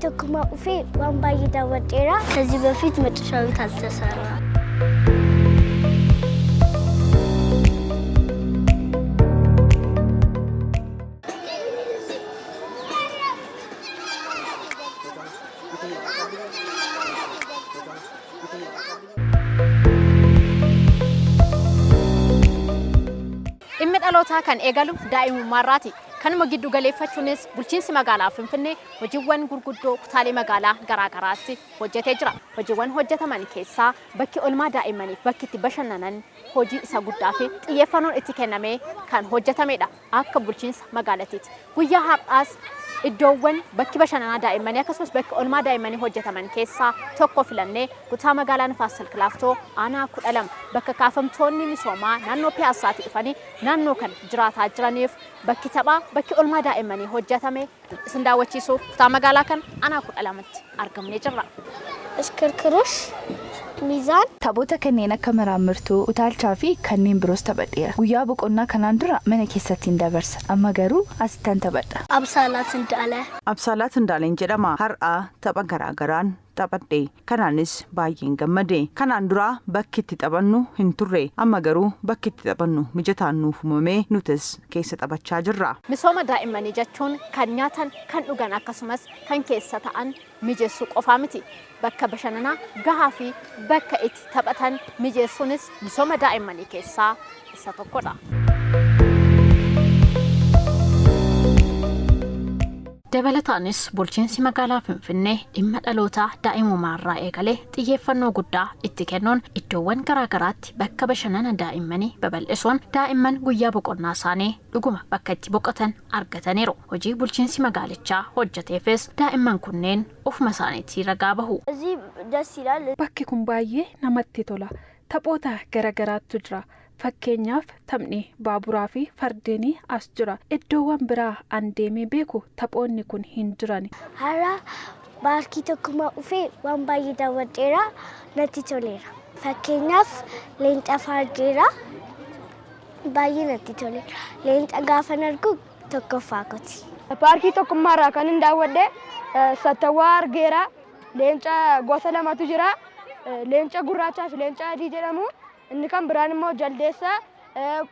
Tokkummaa dhufee waan baay'ee daawwadheera. ከዚህ በፊት መጫወቻ ቤት አልተሰራም። Dhimmi dhalootaa kan eegalu daa'imummaarraati. Kanuma giddu galeeffachuunis bulchiinsi magaalaa Finfinnee hojiiwwan gurguddoo kutaalee magaalaa garaagaraatti hojjetee jira. Hojiiwwan hojjetaman keessaa bakki oolmaa daa'immaniif bakki itti bashannanan hojii isa guddaa fi xiyyeeffannoon itti kennamee kan hojjetamedha akka bulchiinsa magaalatiitti. Guyyaa har'aas iddoowwan bakki bashannanaa daa'immanii akkasumas bakki oolmaa daa'immanii hojjetaman keessaa tokko filannee kutaa magaalaa Nifaas Silk Laaftoo aanaa 12 bakka kaafamtoonni misoomaa naannoo Piyaassaatii dhufanii naannoo kan jiraataa jiraniif bakki taphaa bakki oolmaa daa'immanii hojjetame isin daawwachiisuuf kutaa magaalaa kan aanaa 12tti argamnee jirra. እሽክርክሮሽ፣ ሚዛን። Taphoota kanneen akka maraammartoo, utaalchaa fi kanneen biroos taphadheera. Guyyaa boqonnaa kanaan dura mana keessatti hin dabarsa. Amma garuu asittan taphadha. አብሳላት እንዳለ። Absaalaat Indaaleen jedhama. Har'a tapha garaagaraan taphadhe. Kanaanis baay'een gammade. Kanaan dura bakki itti taphannu hin turre. Amma garuu bakki itti taphannu mijataan nuuf uumamee nutis keessa taphachaa jirra. Misooma daa'immanii jechuun kan nyaatan, kan dhugan akkasumas kan keessa ta'an mijeessuu qofaa miti. Bakka bashannanaa gahaa fi bakka itti taphatan mijeessuunis misooma daa'immanii keessaa isa tokkodha. Dabalataanis bulchiinsi magaalaa Finfinnee dhimma dhalootaa daa'imummaarraa eegalee xiyyeeffannoo guddaa itti kennuun iddoowwan garaagaraatti bakka bashannana daa'immanii babal'isuun daa'imman guyyaa boqonnaa isaanii dhuguma bakka itti boqotan argataniiru. Hojii bulchiinsi magaalichaa hojjeteefis daa'imman kunneen ofuma isaaniitti ragaa bahu. እዚህ ደስ ይላል። Bakki kun baay'ee namatti tola. Taphoota garagaraatu jira. Fakkeenyaaf, taphni baaburaa fi fardeenii as jira. Iddoowwan biraa an deemee beeku taphoonni kun hin jiran. Har'a paarkii Tokkummaa dhufee waan baay'ee daawwadheera, natti toleera. Fakkeenyaaf, leenca fa'aa argeera, baay'ee natti toleera. Leenca gaafan argu tokkoffaa kooti. Paarkii Tokkummaarraa kan hin daawwadhe sattawwaa argeera. Leenca gosa lamatu jira. Leenca gurraachaa fi leenca adii jedhamu. Inni kan biraan immoo jaldeessa,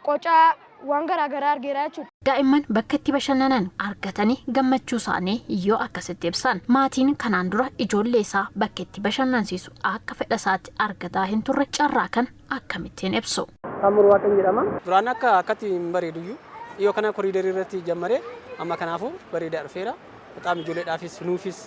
qocaa, waan garaagaraa argeera jechuudha. Daa'imman bakka itti bashannanan argatanii gammachuu isaanii yoo akkasitti ibsan, maatiin kanaan dura ijoollee isaa bakka itti bashannansiisu akka fedha isaatti argataa hin turre carraa kana akkamittiin ibsu? Taamur Waaqeen jedhama. Duraan akka akkatti hin bareeduyyuu, dhiyoo kana koriidarii irratti jammaree amma kanaafuu bareedaa dhufeera. በጣም ijoolleedhaafis nuufis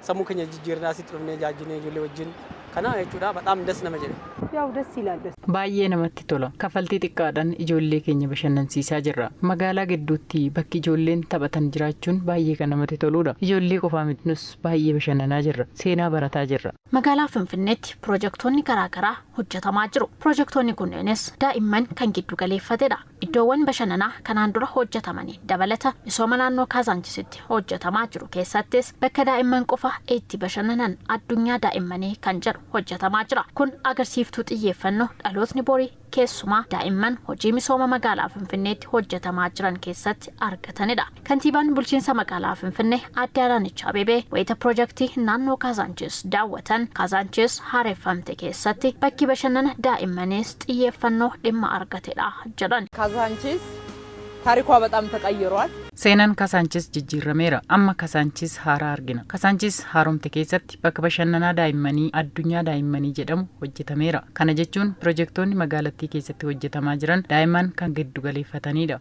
sammuu keenya jijjiirnaa asitti dhufnee jaajinee ijoollee wajjin kana jechuudha, በጣም ደስ nama jedhe. ያው ደስ ይላል። Baay'ee namatti tola. Kaffaltii xiqqaadhaan ijoollee keenya bashannansiisaa jirra. Magaalaa gidduutti bakki ijoolleen taphatan jiraachuun baay'ee kan namatti toludha. Ijoollee qofaa miti, nus baay'ee bashannanaa jirra. Seenaa barataa jirra. Magaalaa Finfinneetti pirojektoonni garaagaraa hojjetamaa jiru. Pirojektoonni kunneenis daa'imman kan giddu galeeffatedha. Iddoowwan bashannanaa kanaan dura hojjetamanii dabalata misooma naannoo Kaazaanchisitti hojjetamaa jiru keessattis bakka daa'imman qofa itti bashannanan addunyaa daa'immanii kan jedhu hojjetamaa jira. Kun agarsiiftuu xiyyeeffannoo dhalootni borii, keessumaa daa'imman, hojii misooma magaalaa Finfinneetti hojjetamaa jiran keessatti argatanidha. Kantiibaan bulchiinsa magaalaa Finfinnee Aadde Adaanech Abeebee wayita pirojektii naannoo Kaazaanchis daawwatan, Kaazaanchis haareffamte keessatti bakki bashannana daa'immaniis xiyyeeffannoo dhimma argatedha jedhan. ካዛንቺስ ታሪኳ በጣም ተቀይሯል። Seenaan Kasaanchis jijjiirameera. Amma Kasaanchis haaraa argina. Kasaanchis haaromte keessatti bakka bashannanaa daa'immanii addunyaa daa'immanii jedhamu hojjetameera. Kana jechuun pirojektoonni magaalattii keessatti hojjetamaa jiran daa'imman kan giddu galeeffatanidha.